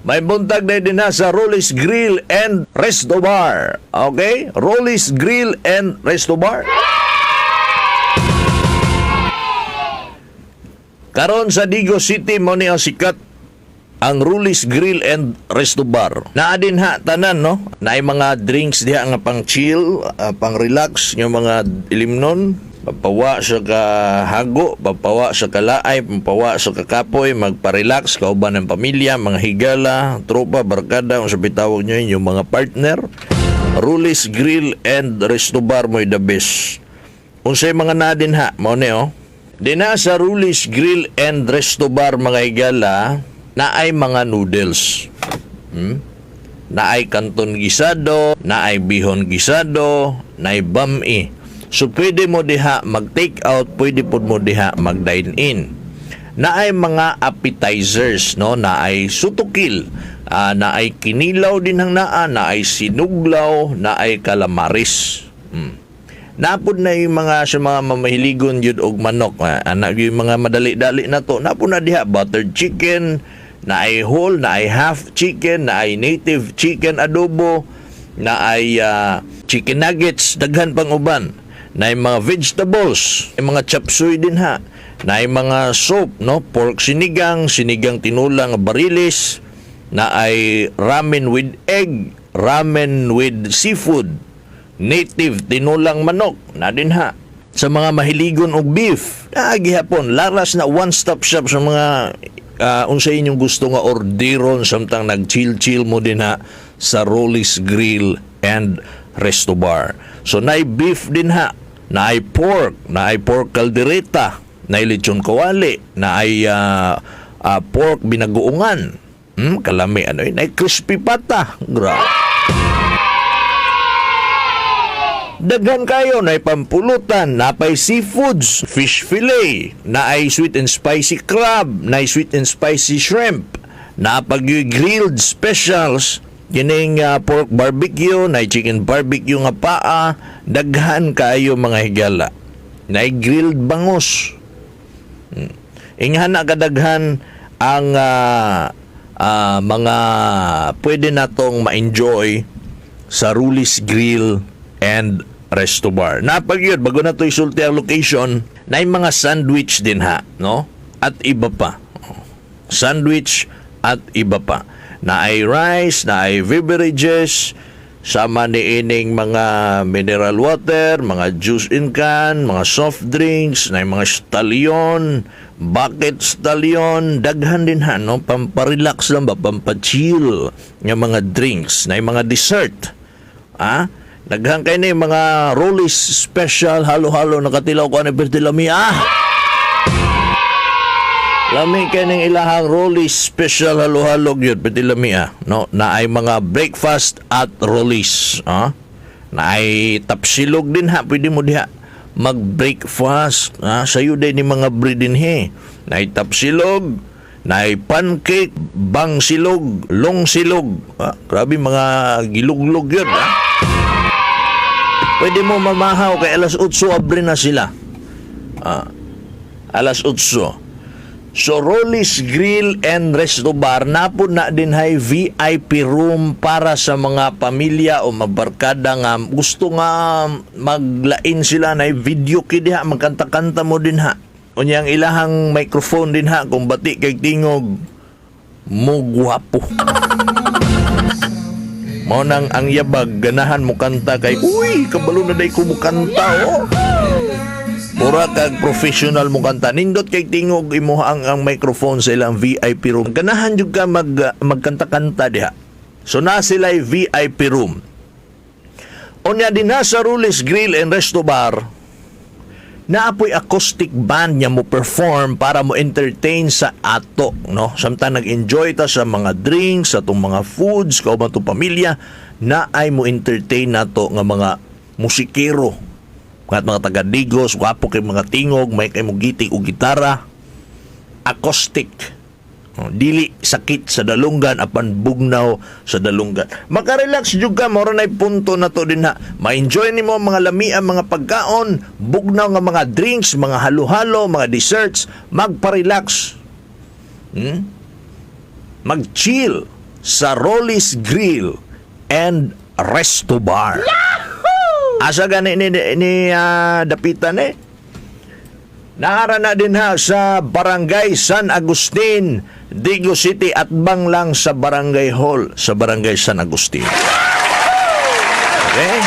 May buntag na din na sa Rolly's Grill and Resto Bar. Okay? Rolly's Grill and Resto Bar. Karon sa Digos City mo ni ang sikat ang Rulis Grill and Resto Bar. Naa din ha tanan, no. Naay mga drinks diha nga pang chill, pang relax yung mga ilimnon. Papawa sa kahago, papawa sa kalaay, papawa sa kakapoy, magpa-relax kauban ng pamilya, mga higala, tropa, barkada, unsa bitawag nyo yun, yung mga partner. Rulis Grill and Resto Bar mo'y the best. Unsay mga naa din ha, mao ni oh. Dina sa Rulis Grill and Resto Bar, mga higala, naay mga noodles. Naay kanton gisado, naay bihon gisado, naay bami. So pwede mo diha mag take out, pwede pud mo diha mag dine in. Naay mga appetizers, no, naay sutukil, naay kinilaw din hang naa, naay sinuglaw, naay calamaris. Napod na yung mga sa mga mamahiligon yun og manok, anak yung mga madali-dali na to. Napod na diha buttered chicken, naay whole, naay half chicken, naay native chicken adobo, naay chicken nuggets, daghan pang uban. Naay mga vegetables, may mga chop suey din ha. Naay mga soup, no, pork sinigang, sinigang tinulang barilis, naay ramen with egg, ramen with seafood, native tinulang manok na din ha. Sa mga mahiligon og beef, naa gihapon laras na one stop shop sa mga unsay inyong gusto nga orderon samtang nag-chill-chill mo din ha sa Rolly's Grill and Resto Bar. So naay beef din ha, naay pork, naay pork caldereta, naay lechon kawali, naay pork binagoongan. Kalami ano yun, naay crispy pata. Grabe. Daghan kayo na pampulutan, napay seafoods, fish fillet, naay sweet and spicy crab, naay sweet and spicy shrimp, napag grilled specials, kining pork barbecue, naay chicken barbecue nga paa, daghan kayo, mga higala. Naay grilled bangus. Inghan na kadaghan ang mga pwede natong ma-enjoy sa Rulis Grill and Resto Bar. Napag yun, bago na to isulti ang location, na mga sandwich din ha, no? At iba pa. Sandwich at iba pa. Na ay rice, na ay beverages, sama ni ining mga mineral water, mga juice in can, mga soft drinks, na mga stallion, bucket stallion, daghan din ha, no? Pamparelax lang ba, pampachill nga mga drinks, na mga dessert. Ah? Daghan kay ni mga Rollies special halo-halo, nakatilaw ko ani perti lami ah. Lami kay ning ilahang Rollies special halo-halo gyud perti lami ah. No, naay mga breakfast at Rollies, ah. Naay tapsilog din ha, pwede mo diha mag-breakfast. Ah, sayo din ni mga bread din he. Naay tapsilog, naay pancake, bang silog, long silog. Ah, grabe mga giluglog yun. Ah. Pwede mo mamahaw kay alas 8 abre na sila. Ah, alas 8. So Rolly's Grill and Resto Bar napod na din hay VIP room para sa mga pamilya o mabarkada nga gusto nga maglain sila na video kay diha, magkanta-kanta mo din ha. Unya ang ilahang microphone din ha, kung bati kay tingog mo, gwapo. Mao nang ang yabag ganahan mo kanta kay uy, kabalo na day ko mo kanta oh. Mura kag professional mo kanta. Nindot kay tingog imo ang microphone sa ilang VIP room. Ganahan jud ka magkanta-kanta diha. So na sila VIP room. Unya din sa Rulis Grill and Resto Bar, naapoy acoustic band niya mo perform para mo entertain sa ato, no, samtang nag-enjoy ta sa mga drinks, sa atong mga foods kauban atong pamilya, na ay mo entertain nato nga mga musikero at mga taga Digos, gwapo kay mga tingog, may kay mo gitik og gitara acoustic. Oh, dili sakit sa dalunggan apan bugnaw sa dalunggan. Makarelax jud ka, mao ra punto na to din ha. Ma-enjoy nimo ang mga lami ang mga pagkaon, bugnaw nga mga drinks, mga halo-halo, mga desserts, magpa-relax. Mag-chill. sa Rolly's Grill and Resto Bar. Asa gani ni dapitan eh? Naara na din ha sa Barangay San Agustin, Digos City, at bang lang sa Barangay Hall sa Barangay San Agustin. Okay?